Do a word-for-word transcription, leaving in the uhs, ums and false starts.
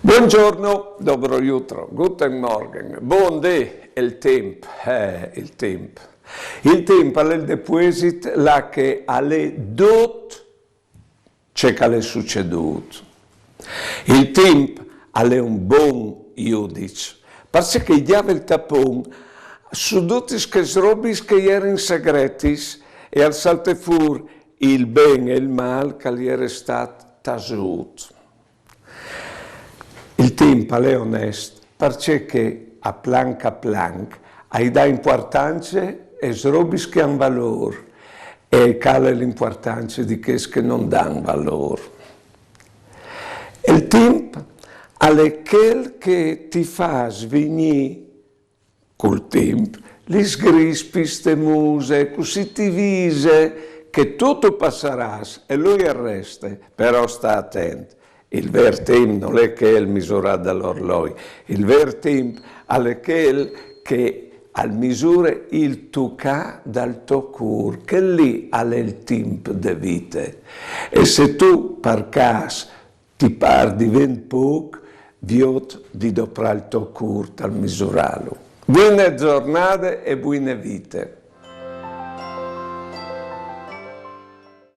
Buongiorno, dobro jutro, guten Morgen, bon dì, il timp, eh, il timp. Il timp al è il depuesit là che al è dut ce che al è sucedût. Il timp al è un bon judiç, parcè che i gjave il tapon su dutis chês robis che a jerin segretis e al salte fûr il ben e il mâl che al jere stât tasût. Il timp al è onest, parcè che a planc a planc ai dà impuartance aes robis che a àn valôr e al cale l'impuartance di chês che no 'nd àn valôr. Il timp al è chel che ti fâs vignî cul timp lis grispis te muse, cussì ti vise che tu tu passarâs e lui al reste, però sta atent. Il vêr timp nol è chel misurât dal orloi, il vêr timp al è chel che al misure il tucâ dal to cûr, chel li al è il timp de vite. E se tu par câs ti pâr di vênt pôc, viôt di doprâ il to cûr tal misurâlu. Buine zornade e buine vite.